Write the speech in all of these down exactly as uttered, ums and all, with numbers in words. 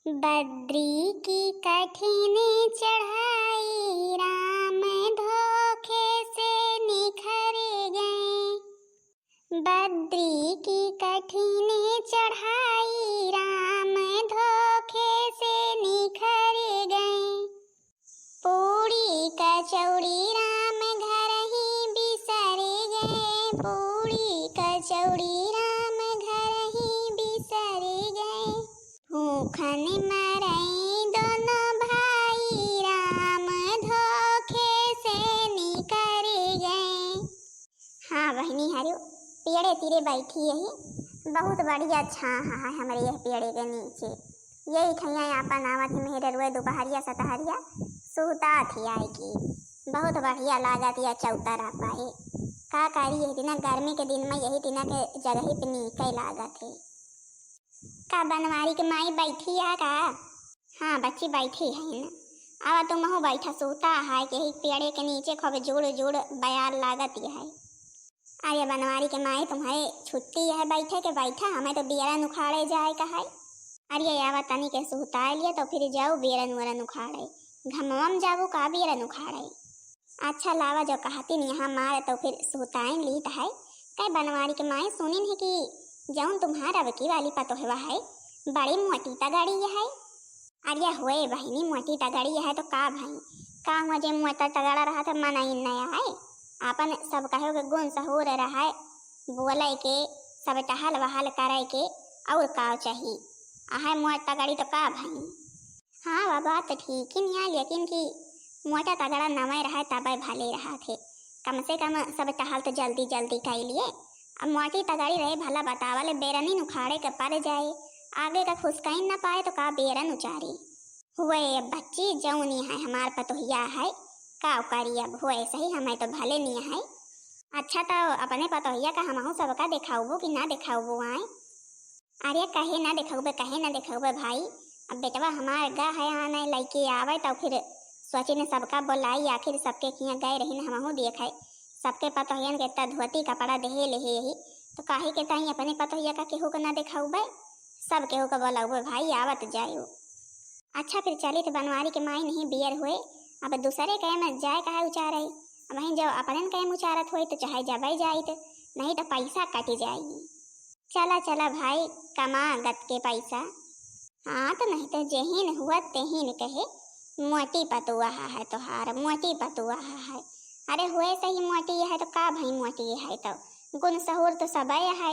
बद्री की कठिन चढ़ाई राम धोखे से निखर गए। बद्री की कठिन चढ़ाई राम धोखे से निखर गए। पूड़ी कचौड़ी राम घर ही बिसर गए। पूड़ी कचौड़ी राम घर ही बिसर गए। भूखन मरई दोनों भाई राम धोखे से निकर गए। हाँ बहिनी, हरे पेड़े तीरे बैठी यही, बहुत बढ़िया छाँह है हमरे यह पेड़े के नीचे। यही ठैया आपन आवत ही मेहररुआ दुपहरिया सतहरिया सुहता थी आए की। बहुत बढ़िया लागत या चौतरा पाए। का करी, यही दिना गर्मी के दिन में यही दिना के जगह पे नीके लागत है। का बनवारी के माई बैठी है का? हाँ बच्ची बैठी है न। आवा तुमहू बैठा, सूता है के ही पेड़े के नीचे खूब जुड़ जुड़ बयार लागत है। अरे बनवारी के माई तुम्हारे छुट्टी है बैठे के, बैठा, हमें तो बियरन उखाड़े जाए का है। अरे आवा तनी के सुहताए लिए तो फिर जाओ बियरन उरन उखाड़े। घमवा में जाबू का बियरन उखाड़े? अच्छा लावा, जो कहतिन यहाँ मार तो फिर सुताइन लीत है। कै बनवारी के माई सुनिन है कि जौन तुम्हार अबकी वाली पतोहवा है बड़ी मोटी तगड़ी है। अरे होए बहिनी, मोटी तगड़ी है तो का भई, का हुआ जे मोटा तगड़ा रहा तो मनई नया है। आपन सब कहो के गुण सहूर रहा है, बोले के, सब टहल वहल करे के, और का चाही। आहे मोट तगड़ी तो का भई। हाँ, वह बात तो ठीक ही निया, लेकिन कि मोटा तगड़ा नवे रहे तबे भले रहा थे। कम से कम सब टहल तो जल्दी जल्दी कर लिए। अब मोटी तगड़ी रहे भला बतावल, बेरनी उखाड़े के पड़ जाए, आगे का खुसकैन न पाए तो का बेरन उचारी। हुए अब बच्ची जौनी है हमार पतोहिया है, का करी अब, हुए सही हमें तो भले नहीं है। अच्छा तो अपने पतोहिया का हमहू सबका देखाउबो कि ना देखाउबो आए? अरे कहे ना देखउबे, कहे ना देखउबे भाई। अब बेटवा हमार गा है आने लइके आवे तो फिर सोचिन सबका बोलाई, आखिर सबके किहाँ गए रहिन हमहू देखे। सबके पतोहियन के त धोती कपड़ा देहे लेहे यही, तो काहे के ताई अपने पतोहिया का केहू के ना देखउबे? सब केहू के बोलउबे भाई, आवत जायो। अच्छा फिर चलित बनवारी के माई नहीं बियर हुए, अब दूसरे के में जाए काहे उचारे? अब वहीं जब अपने के में उचारत हुए तो चाहे जबे जाइत, नहीं तो पैसा कट जाई। चला चला भाई, कमा गत के पैसा। हाँ तो नहीं तो जेहिन हुआ तेहिन कहे, मोटी पतुआ है तोहार, मोटी पतुआ है। अरे हुए सही मोटी है तो का भई, मोटी है तो गुण सहूर तो सबे है।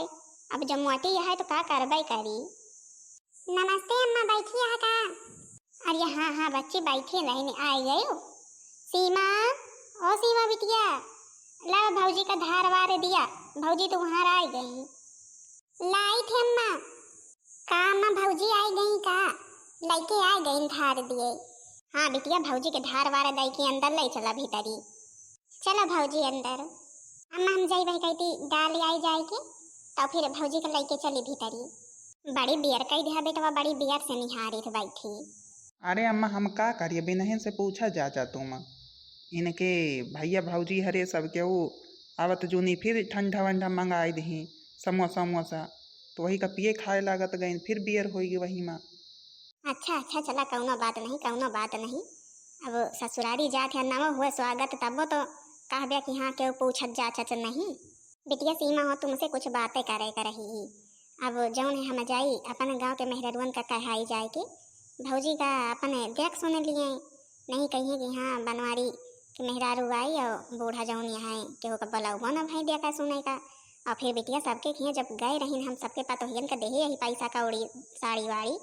अब जब मोटी है तो का करबे करी। नमस्ते अम्मा, बैठी है का? अरे हाँ हाँ बच्ची, बैठी रही, आई गयो। सीमा, ओ सीमा बिटिया, लावा भौजी का धार वार दिया, भौजी तो वहाँ आई गई। लाई थे अम्मा। का अम्मा भौजी आई गई का? लइके आई गई धार दिए। हाँ बिटिया, भौजी के धार वार दई के अंदर ले चला भीतरी। चलो भौजी अंदर। अम्मा हम जाई भाई कहती डाल आई जाए के, तो फिर भौजी के लइके चली भीतरी। बड़ी बियर कही दिया बेटवा, बड़ी बियर से निहारी थे बैठी। अरे अम्मा हम का करिए, बिनहिन से पूछा जा जा तुम। इनके भैया भौजी हरे सब केहू आवत जूनी फिर ठंडा वंडा मंगाई दही, समोसा उमोसा, तो वही का पिए खाए लागत गइन, फिर बियर होई गई वही मा। अच्छा अच्छा, चला कौनो बात नहीं, कौनो बात नहीं। अब ससुरारी जात है, नवा हुआ स्वागत, तबो तो कहबे कि हाँ केहू पूछत जाचत नहीं। बिटिया सीमा हो, तुमसे कुछ बातें करे के रही ही। अब जौन है हम जाई अपन गाँव के मेहररुअन का कहाई जाए के, भौजी का अपन देख सुन लिए, नहीं कहिए कि हाँ बनवारी के मेहरारू आई और बूढ़ा जौन यहाँ है केहू का बोलउबो न भाई देखा सुने का। और फिर बिटिया सबके किए जब गए रहिन हम सबके पतोहियन का देहे यही पैसा कौड़ी साड़ी वाड़ी,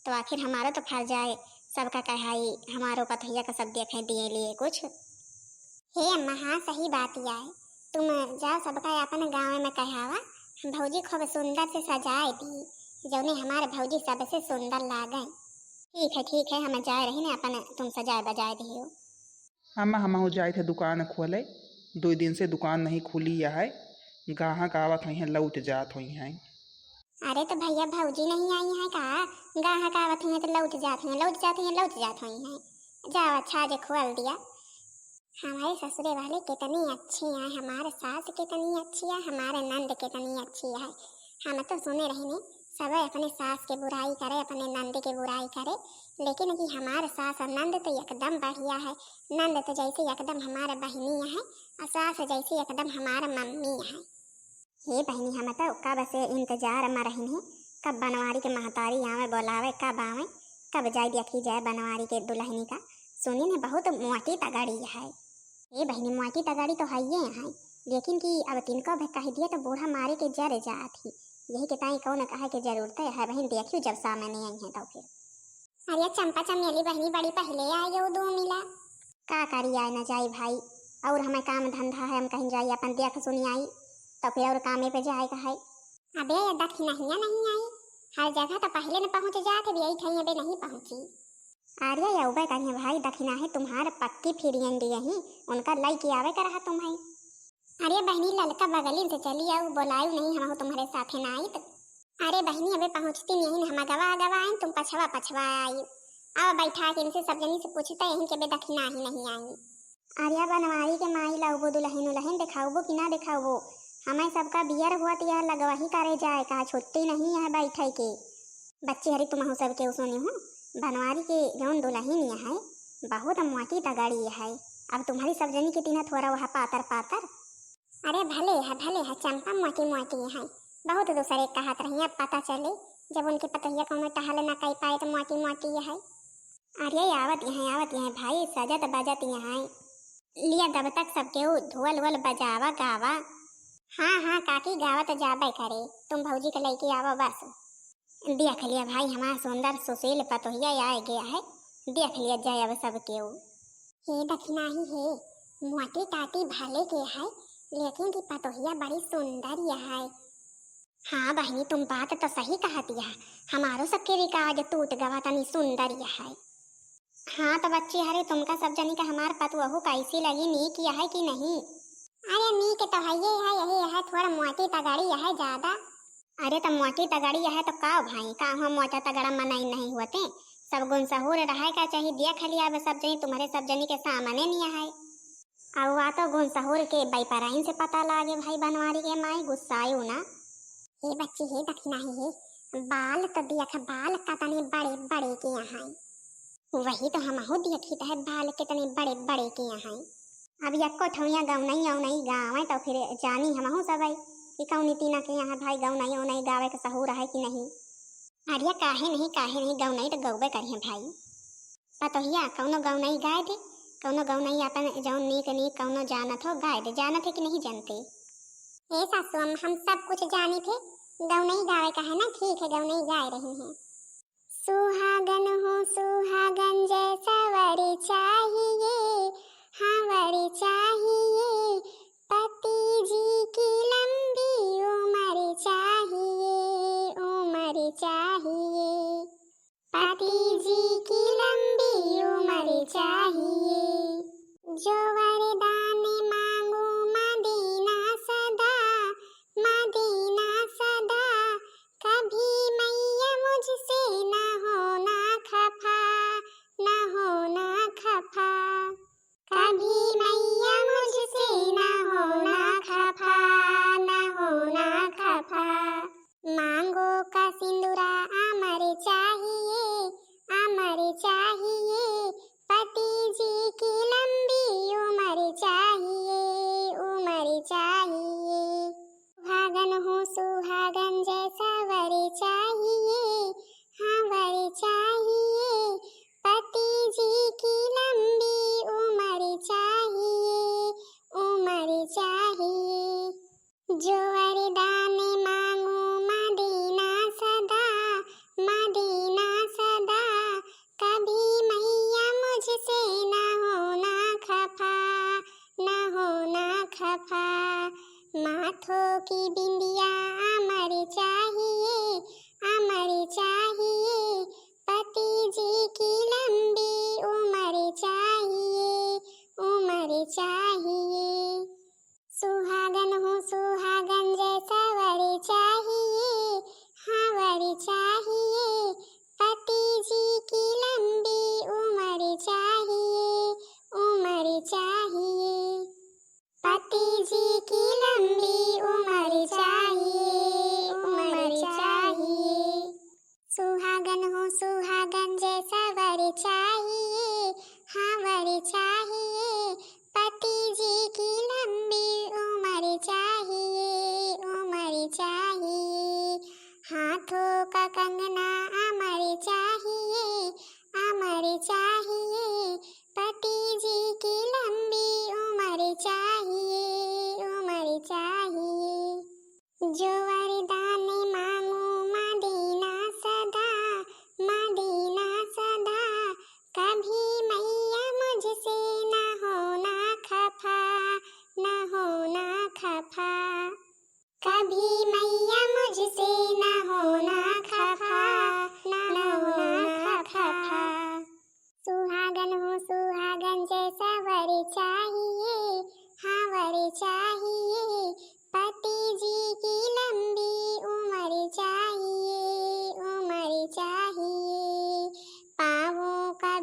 तो आखिर हमारो तो फर्ज आए सबका कहाई, हमारो पतोहिया का सब देखे दिए लिए कुछ। हे अम्मा, हाँ सही बात आए, तुम जाओ सबका अपन गाँव में कहावा, हम भौजी खूब सुंदर से सजाए दी, जौने हमारे भौजी सबसे सुंदर लागे। ठीक है ठीक है, हम जाए रही ना अपन तुम सजाए बजाए दियो। अम्मा हमहू जाए थे दुकान खोले, दो दिन से दुकान नहीं खुली है, गाहक आवत हुई हैं लौट जात हुई हैं। अरे तो भैया भौजी नहीं आई हैं का? गाहक आवत हुई हैं तो लौट जात हुई हैं, लौट जात हुई हैं, लौट जात हुई हैं। जाओ अच्छा आज खोल दिया। हमारे ससुरे वाले कितनी अच्छी हैं, हमारे सास कितनी अच्छी है, हमारे नंद कितनी अच्छी है। हम तो सुने रहे ने सबे अपने सास के बुराई करे, अपने नंद के बुराई करे, लेकिन कि हमार सास और नंद तो एकदम बढ़िया है। नंद तो जैसे एकदम हमार बहिनी है और सास जैसे एकदम हमार मम्मी है। हे बहिनी, हम तो कब से इंतजार में रहिन है, कब बनवारी के महतारी आवे बोलावे, कब आवे, कब जाए देखी जाए बनवारी के दुल्हनी का। सुनी ने बहुत मोटी तगड़ी है। हे बहिनी, मोटी तगड़ी तो हइये है, लेकिन कि अब तिनको भी कह दिया तो बूढ़ा मारे के जर जात ही। यही के ताई कौन कहे के जरूरत है बहिन, देखियो जब सामने आई है तो फिर। अरे चंपा चमेली बहिनी बड़ी पहले आई गयो दो मिला। का करी आए न जाई भाई, और हमें काम धंधा है, हम कहीं जाई अपन देख सुनी आई, तो फिर और कामे पे जाए का है। अबे ये दखिनहिया नहीं आई, हर जगह तो पहले न पहुँच जात है, यही ठाई अबे नहीं पहुँची। अरे ये उबे कहीं भाई, दखिना है तुम्हार पक्की फिरियन दिए ही, उनका लई के आवे का रहा तुम्हें। अरे बहिनी, ललका बगलिन से चली आऊ, बोलायू नहीं, हमहू तुम्हरे साथे ना आइत। अरे बहिनी, अबे पहुँचती नहीं, हम अगवा अगवा आइन, तुम पछवा पछवा आई। अब बैठा के इनसे सब जनी से पूछते, इनके बे दखिना ही नहीं आई। अरे बनवारी के माई, लाउबो दुलहिन उलहिन देखाउबो कि ना देखाउबो? हमें सबका बियर हुआ तो यह लगवा ही करे जाए, कहा छुट्टी नहीं है बैठे के। बच्ची हरी, तुमहू सबके सुनी हूँ, बनवारी के जौन दुलहिन है, बहुत मोटी तगड़ी है। अब तुम्हरी सब जनी के तीना थोड़ा वह पातर पातर। अरे भले है, भले है, चंपा मोटी मोटी है, बहुत दूसरे कहत रही, अब पता चले जब उनके पतोहिया कौनो टहल ना कई पाए तो मोटी मोटी है। अरे आवत यहाँ, आवत यहाँ भाई, सजत बजत यहाँ। लिया दब तक सबके ऊ धोल वोल बजावा गावा। हाँ हाँ काकी, गावत जाबे करे, तुम भौजी के लइके आवा बस। देख लिया भाई, हमार सुंदर सुशील पतोहिया आए गया है, देख लिया जाए अब सब केहू। हे दखिनाही हे, मोटी टाटी भले के है, लेकिन की पतोहिया बड़ी सुंदर यह है। हाँ बहिनी, तुम बात तो सही कहत यह, हमारो सबके रिकाज टूट गवा, तनी सुंदर यह है। हाँ तो बच्ची हरे, तुमका सब जनी का हमार पतोहू कैसी लगी, नीक यह है कि नहीं? अरे नीक तो है ये है, यही है थोड़ा मोटी तगड़ी यह है ज्यादा। अरे तो मोटी तगड़ी यह है तो का भाई, का हम मोटा तगड़ा मनई नहीं होते? सब गुनसहुर रहे का चाहिए, देख लिया अब सब जनी, तुम्हरे सब जनी के सामने नहीं है। अब वा तो गुनसहुर के बैपराइन से पता लागे भाई, बनवारी के माई गुस्सायु ना। हे बच्ची हे दखिनाही हे, बाल तो देख, बाल कतने बड़े बड़े के यहाँ। वही तो हमहू देखी तो है, बाल कितने बड़े बड़े के यहाँ। अब यक्को ठौया गौनई औनई गावे तो फिर जानी हमहू सब है कि कौनी तीना के यहाँ भाई गौनई औनई गावे के सहूर है कि नहीं। अरे काहे नहीं, काहे नहीं, गौनई तो गौबे करिहे भाई। पतोहिया, कौनो गौनई गाए दे, कौनो गौनई अपन जौन नीक नीक कौनो जानत हो, गाए दे, जानत है कि नहीं जानते? ए सासू अम्मा, हम सब कुछ जानी थे, गौनई गावे का है ना, ठीक है, गौनई गाए रही हैं। सुहागन हो सुहागन जैसा वर चाहिए, हाँ वर चाहिए, पति जी की लंबी उम्र चाहिए, उम्र चाहिए। पति जी की लंबी उम्र चाहिए। जो वरदान मांगू मदीना सदा, मदीना सदा। कभी मैया मुझसे ना होना खफा, ना होना खफा। कभी मैया मुझसे ना होना खफा, ना होना खफा। मांगो का सिंदूरा अमर चाहिए, अमर चाहिए। पति जी की लंबी उम्र चाहिए, उम्र चाहिए। सुहागन हूँ सुहागन जैसा वर चाहिए, हाँ वर चाहिए। पति जी की लंबी उम्र चाहिए, उम्र चाहिए। जो वरदान मांगू मदीना सदा, मदीना सदा। कभी मैया मुझसे ना होना खफा, ना होना खफा। माथों की बिंदिया अमर चाहिए, अमर चाहिए। पति जी की लंबी उम्र चाहिए, उम्र चाहिए। सुहागन हूँ सुहागन जैसा वर चाहिए, हाँ वर चाहिए। पति जी की लंबी उम्र चाहिए, उम्र चाहिए। पति जी की लंबी उम्र चाहिए।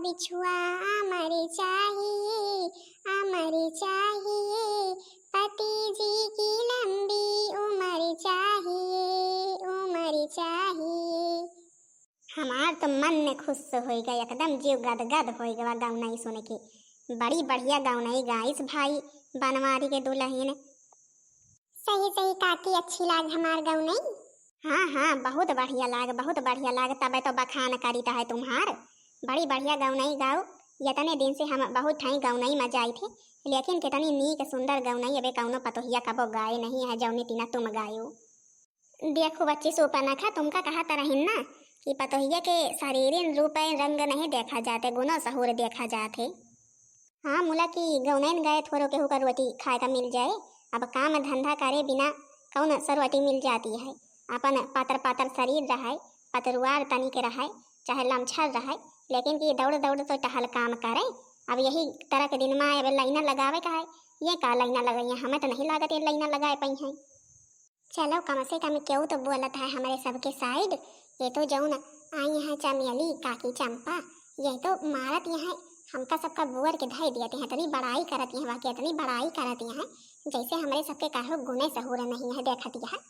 बिछुआ अमर चाहिए, अमर चाहिए, पति जी की लंबी उमर चाहिए, उमर चाहिए। हमार तो मन में खुश होइ गए, एकदम जीव गदगद होइ गवा गौनई सुन के। बड़ी बढ़िया गौनई गाइस भाई बनवारी के दुलहिन। सही सही काकी, अच्छी लाग हमार गौनई। हाँ हाँ, बहुत बढ़िया लाग, बहुत बढ़िया लाग, तबे तो बखान करीत है तुम्हार। बड़ी बढ़िया गौनई गाओ। यतने दिन से हम बहुत ठाई गौनई में जाई थे, लेकिन कितनी नीक सुंदर गौनई अबे कौनो पतोहिया कबो गाए नहीं है, जौनी तीना तुम गायो। देखो बच्ची सुपनखा, तुमका कहत रहिन ना कि पतोहिया के शरीरिन रूप रंग नहीं देखा जाते, गुणो सहूर देखा जाते। हाँ मुला कि गौनैन गए थोरो केहू का रोटी खाए का मिल जाए। अब काम धंधा करे बिना कौन सा रोटी मिल जाती है। अपन पातर पातर शरीर रहे, पतरुआर तनी के रहे, चाहे लमछर रहे, लेकिन कि दौड़ दौड़ तो टहल काम करे। अब यही तरह के दिन में अब लाइना लगावे का है, ये का लाइना लगाई है, हमें तो नहीं लागत ये लाइना लगाए पाई है। चलो, कम से कम केहू तो बोलत है हमरे सबके side। ये तो जौन आई हैं चमेली काकी चंपा, ये तो मारत यहाँ हमका सबका बुअर के धई दियत हैं, इतनी बड़ाई करत यहाँ, बाकी इतनी बड़ाई करत यहाँ, जैसे हमरे सबके काहो गुने सहूर नहीं है देखत यहाँ।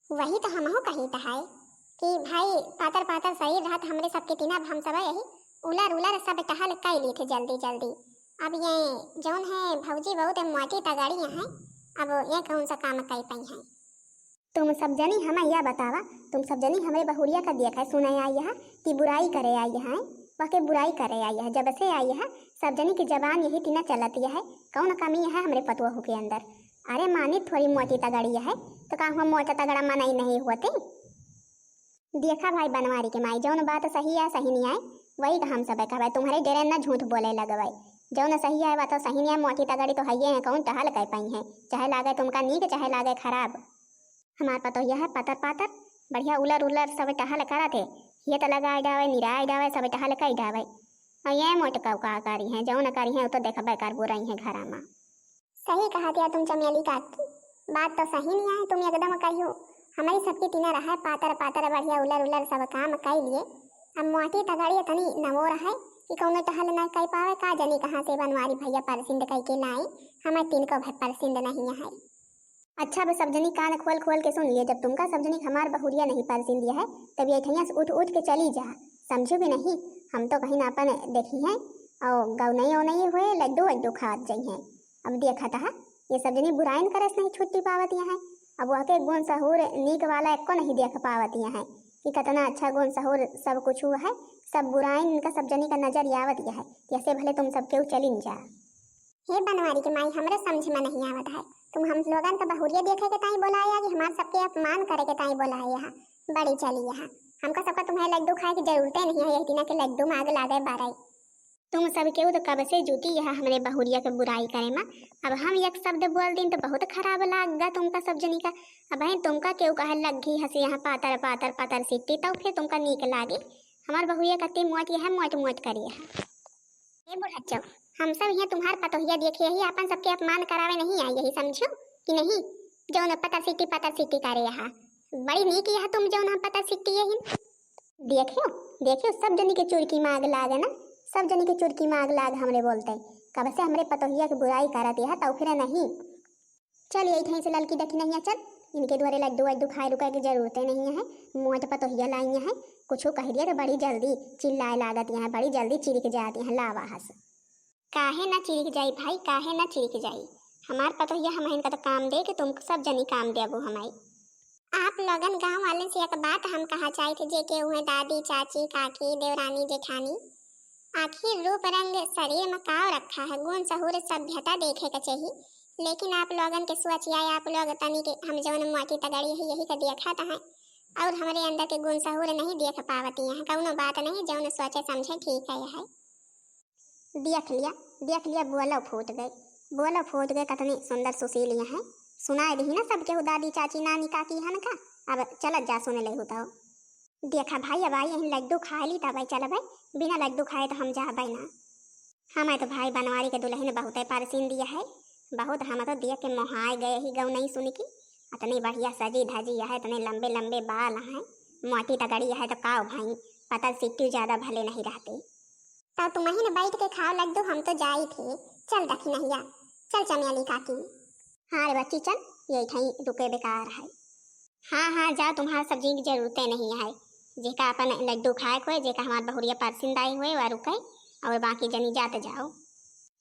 वही तो हमहू कहित है कि भाई पातर पातर शरीर रहत हमरे सबके तीना, अब हम सब यही उलर उलर सब टहल कई ली थे जल्दी जल्दी। अब ये जौन है भौजी बहुत मोटी तगड़ी हैं, अब ये कौन सा काम कई पाई हैं। तुम सब जनी हमें यह बतावा, तुम सब जनी हमरे बहुरिया का देखा सुने आई है कि बुराई करे आई है, वह के बुराई करे आई है। जब से आई है सब जनी की जबान यही तीना चलत है, कौन कमी है हमरे पतोहू के अंदर? अरे मानी थोड़ी मोटी तगड़ी है, तो का हम मोटा तगड़ा मनई नहीं होते? देखा भाई बनवारी के माई, जौन बात सही है सही नहीं आए, वही का हम सब कहबे, तुम्हारे डेरे न झूठ बोले लगबे। जौन सही है बात सही नहीं है, मोटी तगड़ी तो हइये है, कौन टहल कह पाई है, चाहे लागे तुमका नीक चाहे लागे खराब। हमार पतोहिया है पातर पातर, बढ़िया उलर उलर सब टहल करत है, ये तो लगाए डावे, निराए डावे, सब टहल कई डावे। और ये मोटका का करी है, जौन करी है, वो तो देखबे करबो रही है घरा में। सही कहा दिया तुम चमेली काकी, बात तो सही नहीं है, तुम एकदम कहियो। हमारी सबकी तीना रहा है पातर पातर, बढ़िया उलर उलर सब काम कई लिए। अब मोटी तगड़ी इतनी नवो रहे कि कौनो टहल न कई पावे, का जनी कहाँ से बनवारी भैया परसिंद कई के लाए, हमारे तीन को भाई परसिंद नहीं है। अच्छा, अब सब जनी कान खोल खोल के सुन लिए, जब तुमका सब जनी हमार बहुरिया नहीं परसिन दिया है, तब ये ठैया से उठ उठ के चली जा, समझो कि नहीं? हम तो कहीं ना अपन देखी हैं, और गौनई औनई हुए लड्डू वड्डू खात जाई हैं। अब देखा था, ये सब जनी बुराइन करस नहीं छुट्टी पावत यहाँ। अब वह के गुण सहूर नीक वाला एको नहीं देख पावत यहाँ कि कितना अच्छा गुण सहूर सब कुछ हुआ है, सब बुराइन इनका सब जनी का नजर आवत यहाँ, कैसे भले तुम सब केहू चलिन जा। हे बनवारी के माई, हमरे समझ में नहीं आवत है, तुम हम लोगन का बहुरिया देखे के ताई बोलाए या कि हमार सबके अपमान करे के ताई बोलाए यहाँ? बड़ी चली यहाँ, हमका सबका तुम्हारे लड्डू खाए की जरूरते नहीं है, यही दिना के लड्डू में आग लागे बारई। तुम सब केहू तो कब से जुटी यहाँ हमरे बहुरिया के बुराई करे में, अब हम एक शब्द बोल दिन तो बहुत खराब लाग गा तुमका सब जनी का। अब है तुमका केहू कहे लग गई हंसी यहाँ पातर पातर पातर सिट्टी, तो फिर तुमका नीक लागे? हमार बहुरिया कत्ती मोट यहाँ मोट मोट करी यहाँ। ए बुढ़च्चो, हम सब यहाँ तुम्हार पतोहिया देखे यही आपन सबके अपमान करावे नहीं आई, यही समझो कि नहीं? जौन पतर सिटी पतर सिटी करे यहाँ, बड़ी नीक यह तुम जौन हम पतर सिटी यही। देखियो, देखियो, सब जनी के चुरकी माग लाग ना, सब जनी के चुरकी माग लाग हमरे बोलते। कब से हमरे पतोहिया के बुराई करत यह तो फिर नहीं। चल, यही ठहीं से ललकी देखी नहीं है, चल, इनके द्वारे लड्डू वड्डू खाए रुके की जरूरते नहीं है। मोट पतोहिया लाई है, कुछ कह दिया तो बड़ी जल्दी चिल्लाए लागत यहाँ, बड़ी जल्दी चिरिक जात यहाँ लावा हस। काहे ना चिरिक जाई भाई, काहे ना चिरिक जाई? हमार पतोहिया हम इनका तो काम दे कि तुम सब जनी काम देबो हमाई। आप लोगन गांव वाले से एक बात हम कहा चाहते, जे के हुए दादी, चाची, काकी, देवरानी, जेठानी, आखिर रूप रंग शरीर में काव रखा है, गुण सहूर सभ्यता देखे के चाहिए। लेकिन आप लोगन के सोच या आप लोग तनी के हम जौन मोटी तगड़ी है यही के देखत हैं और हमरे अंदर के गुण सहूर नहीं देख पावती हैं। कौनो बात नहीं, जौन सोचे समझे ठीक है यह। देख लिया, देख लिया, बोलो फूट गए, बोलो फूट गए, कतनी सुंदर सुशील यहाँ। सुनाए दही ना सब केहू दादी, चाची, नानी, काकी हन का। अब चलत जा सुन ले तो। देखा भाई, अब आई यहीं लड्डू खा ली तब चलबे, बिना लड्डू खाए तो हम जाबे ना। हमें तो भाई बनवारी के दुल्हन बहुते परसिन दिया है, बहुत हम तो देख के मोहाए गए ही गौ नहीं सुन की। इतनी बढ़िया सजी धजी है, इतने लंबे लंबे बाल हैं, मोटी तगड़ी है तो काव भाई, पतल सिट्टी ज्यादा भले नहीं रहते। तब तुमही न बैठ के खाओ लड्डू, हम तो जाई थे। चल दखिनहिया, चल चमेली काकी। हाँ रे बच्ची चल, यही ठई रुके बेकार है। हाँ हाँ जाओ, तुम्हार सब्जी की जरूरते नहीं है। जेका अपन लड्डू खाए के होए, जेका हमार बहुरिया परसिंद आई हुए वा रुके, और बाकी जनी जात जाओ।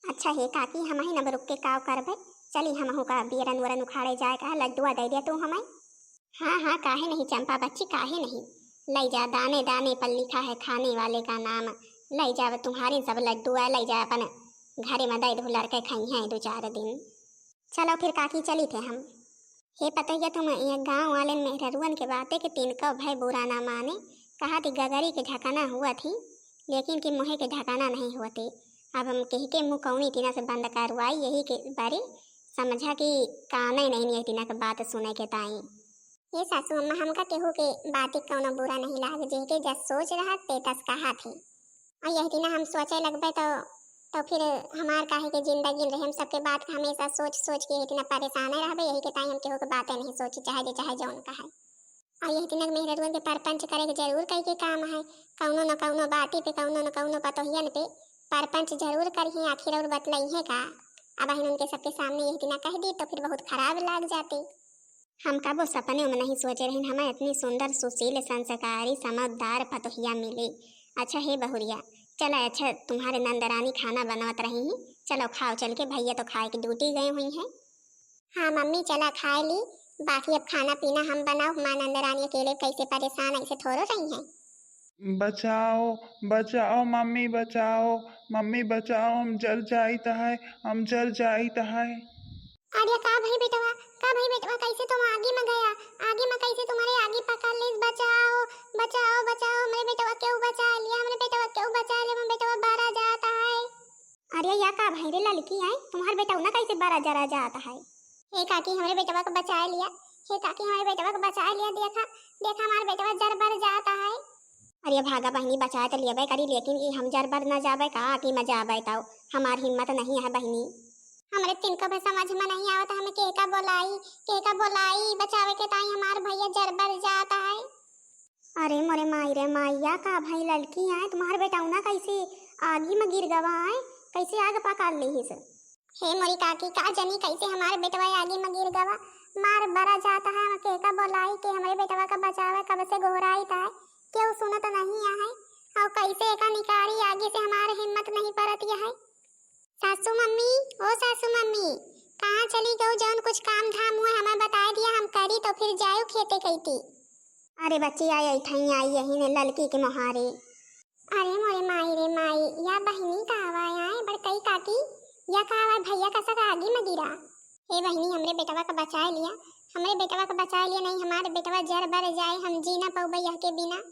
अच्छा हे काकी, हमही न अब रुक के काव करबे, चली हमहू का बियरन वरन उखाड़े जाए का, लड्डुआ दे दिया तू हमें। हाँ हाँ काहे नहीं चंपा बच्ची, काहे नहीं, ले जा, दाने दाने पर लिखा है खाने वाले का नाम। ले जा तुम्हारी सब लड्डुआ, ले जा अपन घरे में दे दो, लड़के खाई हैं दो चार दिन। चलो फिर काकी चली थे हम। हे पतोहिया, तुम ये गाँव वाले मेहररुअन के बाते के तिनको भय बुरा ना माने। कहा थी गगरी के ढकाना हुआ थी, लेकिन कि मुँहे के ढकाना नहीं हुआ थी। अब हम कह के मुँह कौनी तिना से बंद करवाई, यही के बारे समझा कि काने नहीं, नहीं तिना के बात सुने के ताई। ये सासू अम्मा, हमका केहू के बात कौनो बुरा नहीं लाग, जेके जस सोच रहा ते तस कहा थी। और यही तिना हम सोचे लगबे तो, तो फिर हमार काहे के जिंदगी रहे, हम सबके बात का हमेशा सोच सोच के इतना परेशान रहबे, यही के ताई हम केहू के बातें नहीं सोची, चाहे जे चाहे जौन कहे। और यही तिना मेहररुअन के परपंच करे के जरूर कई के काम है, कौनो न कौनो बाती पे, कौनो न कौनो पतोहियन पे परपंच जरूर करिहे, आखिर और बतलइहे का। अब अहिन उनके सबके सामने यही तिना कह दी तो फिर बहुत खराब लाग जाते। हम कबो सपने में नहीं सोचे रहिन, हमें इतनी सुंदर, सुशील, संस्कारी, समझदार पतोहिया मिली। अच्छा हे बहुरिया, चला, अच्छा तुम्हारे नंदरानी खाना बनवत रही हैं, चलो खाओ चल के, भैया तो खाए के ड्यूटी गए हुई हैं। हाँ मम्मी, चला खाए ली, बाकी अब खाना पीना हम बनाओ, हमार नंदरानी अकेले कैसे परेशान ऐसे थोड़ो रही हैं। बचाओ, बचाओ मम्मी, बचाओ मम्मी, बचाओ, हम जर जाइत है, हम जर जाइत है। अरे का भई बेटवा, का भई बेटवा, कैसे तुम आगी में गया? आगी में कैसे तुम्हारे आगी पकड़ ली? बचाओ, बचाओ, बचाओ, हमरे बेटवा केहू बचा लिया, हमरे बेटवा केहू बचा लिया, हमरे बेटवा बारा जात है। अरे या का भई रे ललकी, आए तुम्हार बेटवा ना कैसे बारा जरा जात है? हे काकी, हमरे बेटवा के बचा लिया, हे काकी, हमरे बेटवा के बचा लिया, देखा, देखा हमार बेटवा जर बर जात है। अरे भागा बहिनी, बचाए तो लेबे करी, लेकिन ई हम जर बर न जाबे का, आगी में जाबे तो हमार हिम्मत नहीं है बहिनी। हमरे तिनको भी समझ में नहीं आवत, हमें केहका बोलाई, केहका बोलाई, बचावे के ताई हमार भैया जर बर जात है। अरे मोरे माई रे माई, या का भई ललकी, आए तुम्हार बेटौना कैसे आगी में गिर गवा, आए कैसे आग पकड़ लीहिस? हे मोरी काकी, का जनी कैसे हमार बेटवा आगी में गिर गवा, मार बरा जात है, हम केहका बोलाई के हमरे बेटवा का बचावे, कब से गोहराइत है, केहू सुनत नहीं है, और कैसे एका निकारी आगी से हमार हिम्मत नहीं परत है। सासू मम्मी, ओ सासू मम्मी, कहाँ चली गऊ? जौन कुछ काम धाम हुए हमें बताए दिया, हम करी तो फिर जायु खेते कैती। अरे बच्ची, आई, आई थई, आई यही ने ललकी के मोहारे। अरे मोरे माई रे माई, या बहिनी का आवा आए, बड़कई काकी, या का आवा भैया का सका आगी में गिरा। हे बहिनी, हमरे बेटवा का बचाए लिया, हमरे बेटवा का बचाए लिया, नहीं हमारे बेटवा जर बर जाए, हम जी ना पउबे यह के बिना।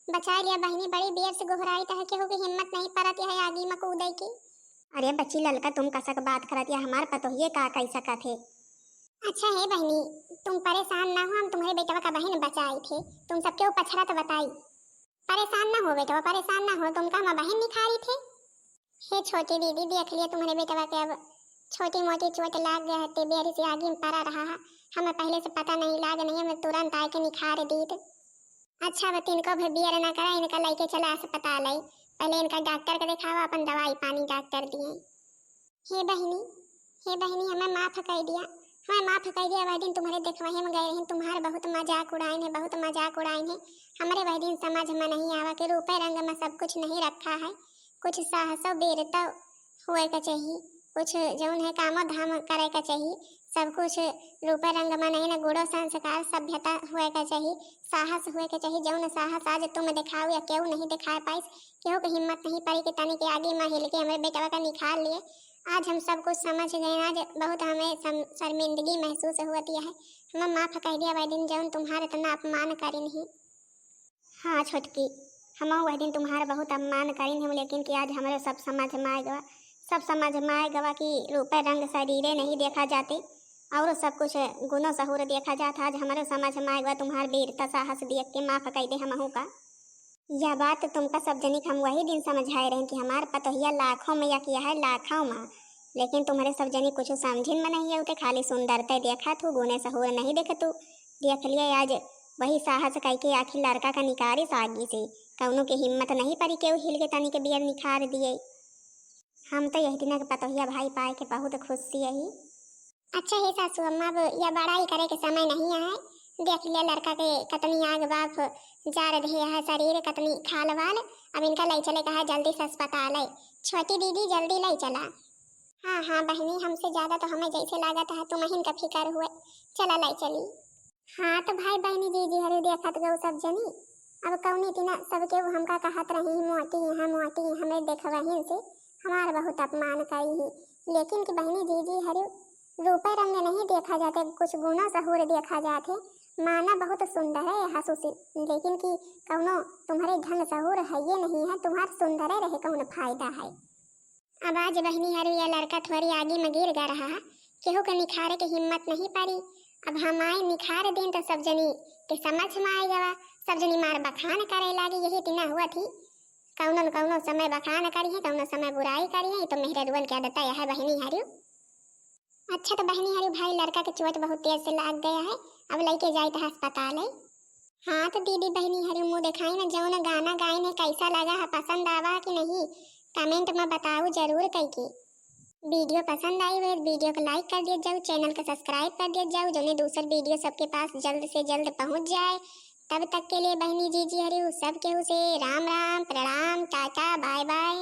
बचाए लिया बहिनी, बड़ी देर से गोहराइत है, केहू के हिम्मत नहीं परत है आगी में कूदे की। अरे बच्ची ललका, तुम कसक बात करत या, हमार पतोहिए का कई सकत है। अच्छा हे बहिनी, तुम परेशान ना हो, हम तुम्हरे बेटवा का बहिन बचाई थे, तुम सबके ऊ पछरत बताई। परेशान ना हो बेटवा, परेशान ना हो, तुमका हम बहिन निखारी थे। हे छोटी दीदी, देख लिया तुम्हरे बेटवा के, अब छोटी मोटी चोट लाग गए हते, बेरी से आगी में परा रहा है, हमें पहले से पता नहीं लाग नहीं, हमें तुरंत आए के निखार दीत। अच्छा, अब तिनको भी बियर ना करा, इनका लेके चला अस्पताल है, पहले इनका डॉक्टर के दिखावा, अपन दवाई पानी डॉक्टर दिए। हे बहिनी, हे बहिनी, हमें माफ कई दिया, हमें माफ कई दिया। वह दिन तुम्हरे देखवाही में गए रही, तुम्हार बहुत मजाक उड़ाइन है, बहुत मजाक उड़ाइन है। हमरे वह दिन समझ में नहीं आवा कि रूपे रंग में सब कुछ नहीं रखा है, कुछ साहसो वीरता हुए के चाहिए, कुछ जौन है कामो धाम करे के चाहिए। सब कुछ रूपे रंग में नहीं, न गुणो संस्कार सभ्यता हुए के चाहिए, साहस हुए के चाहिए। जौन साहस आज तुम दिखाओ या केहू नहीं दिखा पाइस, केहू के हिम्मत नहीं पड़ी कि तनी के आगे में हिल के हमरे बेटवा का निखार लिए। आज हम सब कुछ समझ गए, आज बहुत हमें सम-, शर्मिंदगी महसूस होती है। हमें माफ कह दिया वह दिन जौन तुम्हार इतना अपमान करिन ही। हाँ छोटकी, हम वह दिन तुम्हार बहुत अपमान करिन हम, लेकिन कि आज हमरो सब समझ में आए गवा, सब समझ में आए गवा कि रूपे रंग शरीरे नहीं देखा जाते, और सब कुछ गुणो सहूर देखा जात। आज हमरो समझ में आए गवा तुम्हार वीरता साहस देख के। माफ कह दे हमहू का। यह बात तुमका सब जनी के हम वही दिन समझाए रहेन कि हमार पतोहिया लाखों में या किया है, लाखों में, लेकिन तुम्हरे सब जनी कुछ समझिन में नहीं है, उते खाली सुंदरते देखा थू, गुणे सहूर नहीं देख तू। देख लिया आज वही साहस कह के आखिर लड़का का निकारिस आगी से। कौनो के हिम्मत नहीं परी केहू हिल के तनी के बियर निखार दिए। हम तो यह दिना के पतोहिया भाई पाए के बहुत खुशी यही। अच्छा हे सासू अम्मा, अब यह बड़ाई करे के समय नहीं है। देख लिया लड़का के कतनी आग बाफ जार दे है शरीर, कतनी खाल वाल। अब इनका ले चले कहा जल्दी से अस्पताल है। छोटी दीदी जल्दी ले चला। हाँ हाँ बहनी, हमसे ज्यादा तो हमें जैसे लागत है तुम ही का फिकर हुए। चला ले चली। हाँ तो भाई बहनी दीदी हरे देखत गौ सब जनी, अब कौनी दिना सबके वो हमका कहत रही मोटी यहाँ मोटी, हमें देखवहिन से हमार बहुत अपमान करी ही। लेकिन कि बहनी दीदी हरे रूपे रंग नहीं देखा जाते, कुछ गुणों सहूर देखा जाते। माना बहुत सुंदर है हसुसी, लेकिन कि कौनो तुम्हारे ढंग सहूर है ये नहीं है, तुम्हार सुंदर रहे कौन फायदा है। अब आज बहनी हरु या लड़का थोड़ी आगी में गिर गा रहा है, केहू के निखारे के हिम्मत नहीं पड़ी। अब हम आए निखार दिन तो सब जनी के समझ में आए गवा, सब जनी मार बखान करे लागी। यही दिना हुआ थी, कौनो न कौनो समय बखान करी है, कौनो समय बुराई करी है। ये तो मेहररुअन के आदत है बहनी हरु। अच्छा तो बहनी हरु भाई लड़का के चोट बहुत तेज से लाग गया है, अब लेके जाए तो अस्पताल है। हाँ तो दीदी बहनी हरु मुँह दिखाई ना, जौन गाना गाइन है कैसा लगा है, पसंद आवा है कि नहीं, कमेंट में बताओ जरूर कई के। वीडियो पसंद आई हुए वीडियो को लाइक कर दिया जाओ, चैनल को सब्सक्राइब कर दिया जाओ, जौने दूसर वीडियो सबके पास जल्द से जल्द पहुँच जाए। तब तक के लिए बहनी जीजी हरु सब केहू से राम राम, प्रणाम, टाटा, बाय बाय।